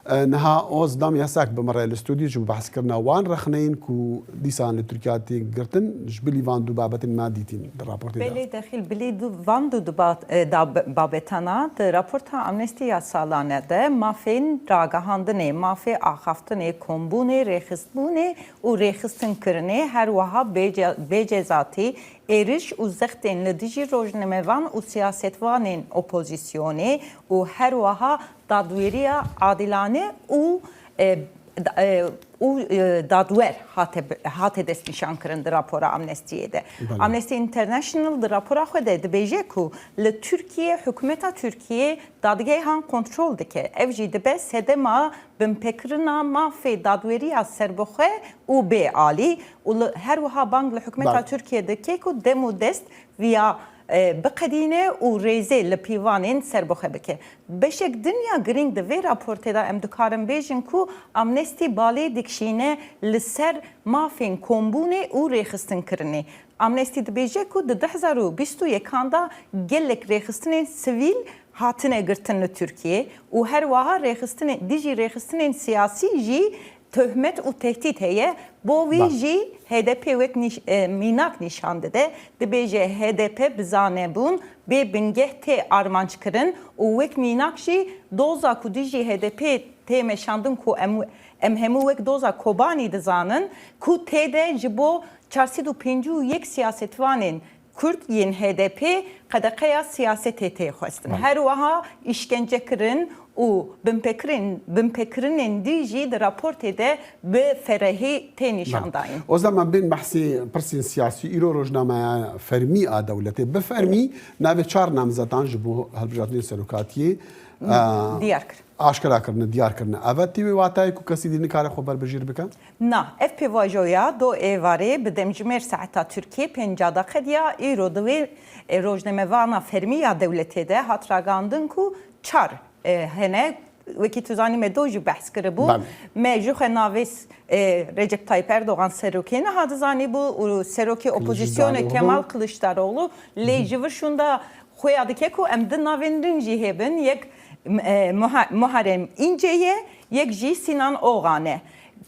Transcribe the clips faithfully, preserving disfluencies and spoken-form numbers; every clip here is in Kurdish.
E, niha Ozdam Yasak bi min re li stûdyo ji bo behskirina wan rexneyên ku dîsan li Tirkiya tên girtin, ji bilî van du babetên me dîtîn di raportê de. Belê Dexîl, bilî du, van du, du ba-, e, da-, babetana di raporta Amnesty ya salane de mafên ragihandinê, mafê axaftinê, kombûnê, rêxistbûnê û rêxistinkirinê, her wiha bêce-, bêcezatî, êriş û zextên li dijî rojnamevan û siyasetvanên opozîsyonê û her wiha dadweriya adilane û, e, da-, e, û, e, dadwer hate bi-, hate destnîşankirin di rapora Amnestyê de. Belê. Amnesty International di rapora xwe de dibêje ku li Tirkiye, hikûmeta Tirkiye dadgehan kontrol dike. Ev jî dibe sedema binpêkirina mafê dadweriya serbixwe û bê alî û li, her wiha bang li hikûmeta Belê. Tirkiye dike ku dem û dest viya, e, biqedîne û rêzê li pîvanên serbixwe bike. Beşek din ya girîng di vê raportê de em dikarin bêjin ku Amnesty balê dikişîne li ser mafên kombûnê û rêxistinkirinê. Amnesty dibêje ku di du hezar û bîst û yekan de gelek rêxistinên sivîl hatine girtin li Tirkiye û her wiha rêxistinên, dijî rêxistinên siyasî jî tohmet û tehdît heye. Bo vî Bak. Jî H D P wek nîş-, e, mînak nîşan dide. Dibêje H D P bi zanebûn bê bingeh tê armanckirin û wek mînak jî doza ku dijî H D P tê meşandin ku em, em hemû wek doza Kobanî dizanin ku tê de ji bo çar sed û pêncî û yek siyasetvanên Kurd yên H D P qedeqeya siyasetê tê xwestin. Belê. Her wiha îşkence kirin û binpêkirin-, binpêkirinên dî jî di raportê de bi ferehî tê nîşan Belê. Dayîn. Ozdam, em bên behsê pirsên siyasî. Îro rojnameya fermî a dewletê bi fermî navê çar namzetan ji bo hilbijartinên serokatiyê, Hmm, a, diyar kir. Aşkera kirine, diyar kirine. Eve tê wê watayê ku kesî dî nikare xwe berbijêr bike? Na, ev pêvajoya do êvarê bi demjimêr saeta Tirkiyê pênca deqe diya. Îro di wê, e, rojnamevana fermî ya dewletê de hat ragihandin ku çar, e, hene. Wekî tu zanî me do jî behs kiribû. Belê. Me ji xwe navê s-, e, Recep Tayyip Erdogan serokê niha dizanîbû û serokê Kılıçdaroğlu. Opozîsyonê Kemal Kılıçdaroğlu lê Hı hı. Ji vir şûnda Xuya dike ku em di navên din jî hêbin, yek, e, Muha-, Muharrem İnce ye, yek jî Sinan Oğan e.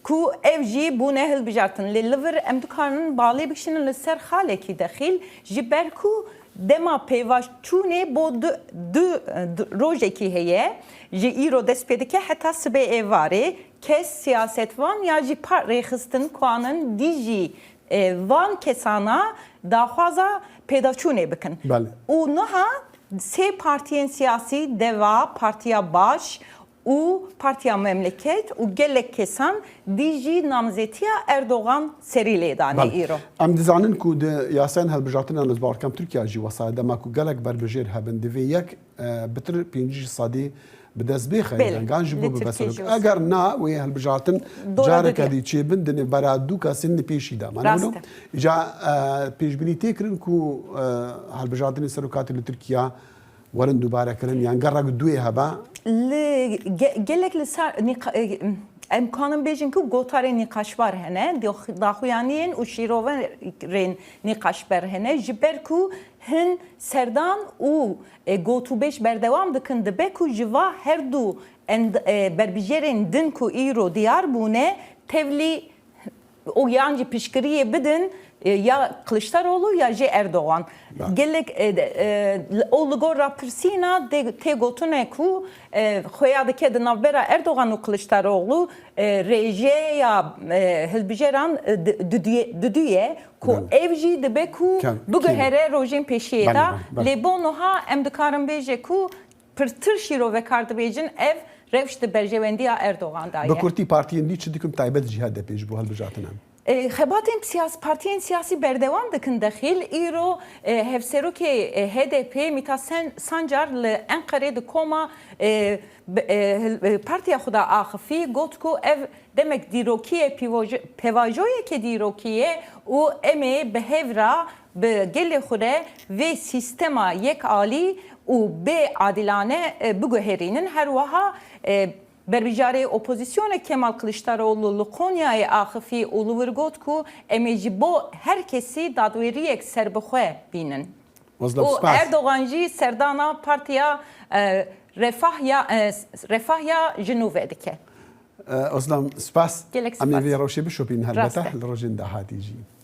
Ku ev jî bûne hilbijartin. Lê li vir em dikarin balê bikişînin li ser xalekî dexîl, ji ber ku dema pêvaçûnê bo du, du, du rojekî heye, ji îro dest pê dike heta sibê êvarê, kes, siyasetvan ya jî par-, rêxistinkanin dî jî e, van kesana daxwaza pêdaçûnê bikin. Belê. Û niha sê partiyên siyasî, Deva, Partiya Baş û Partiya Memleket û gelek kesan dî jî namzetiya Erdogan serî lê dane Belê. Îro. Em dizanin ku di yasayên hilbijartinan, ez bawer dikim Tirkiya jî wesa ye, dema ku gelek berbijêr hebin, divê yek, e, bitir pêncî sedî bi dest bêxe Belê, dengan ji bo li bibe Tirkiyê serok. Jî wisa. Eger na, wê hilbijartin Dora careke dudiye. Dî çêbin di nêvbera du kesên li pêşî de. Rast e. Îca, e, pêşbînî tê kirin ku, e, hilbijartinên serokatî li Tirkiya werin dubare kirin, yan gerek duê hebe? Li ge-, gelek li ser nîqa-, e, em kanin bêjin ku gotarên nîqaşbar hene, daxuyaniyên û şîroverên nîqaşber hene, ji ber ku hin serdan û, e, gotûbêj berdewam dikin, dibe ku ji va her du end-, e, berbijêrên din ku îro diyar bûne, tevlî û yan jî piştgiriyê bidin, e, ya Kiliçdaroglu ya jî Erdogan. Ba. Gelek, e, de, e, û li gor rapirsîna de, tê gotine ku, e, xuya dike di navbera Erdogan û Kiliçdaroglu, e, rêjeya, e, hilbijêran, e, di-, diduye, diduye. Ku Belê. Ev jî dibe ku Kem-, biguhere kêm. Rojên pêşiyê Belê, de, belê, belê. Lê bo niha em dikarin bêje ku pirtir şîrove kar dibêjin, ev rewş di berjewendiya Erdogan de ye. Bi kurtî partiyên dî çi dikin taybet jî H D P ji bo hilbijartinan? E, xebatên siyas-, partiyên siyasî berdewam dikin dexîl. Îro, e, hevserokê, e, H D P Mîta Sen-, Sancar li Enqerê di koma, e, bi, e, hil-, e, partiya xwe de axifî, got ku ev demek dîrokî ye, pîvoje-, pêvajoyeke dîrokî ye û em ê bi hev re bi gelê xwe re vê sîstema yekalî û bê adilane, e, biguherînin. Her wiha, e, berbijarê opozîsyonê Kemal Kiliçdaroglu li Konyayê axifî û li wir got ku em ê ji bo her kesî dadweriyek serbixwe bînin. Wezlem Û spas. Erdogan jî serdana partiya, e, Refah ya, e, Refah ya Jinûve dike. Ozlem, spas. Gelek Em ê spas. vê rewşê bişopînin Rast helbete e. li rojên dahatî jî.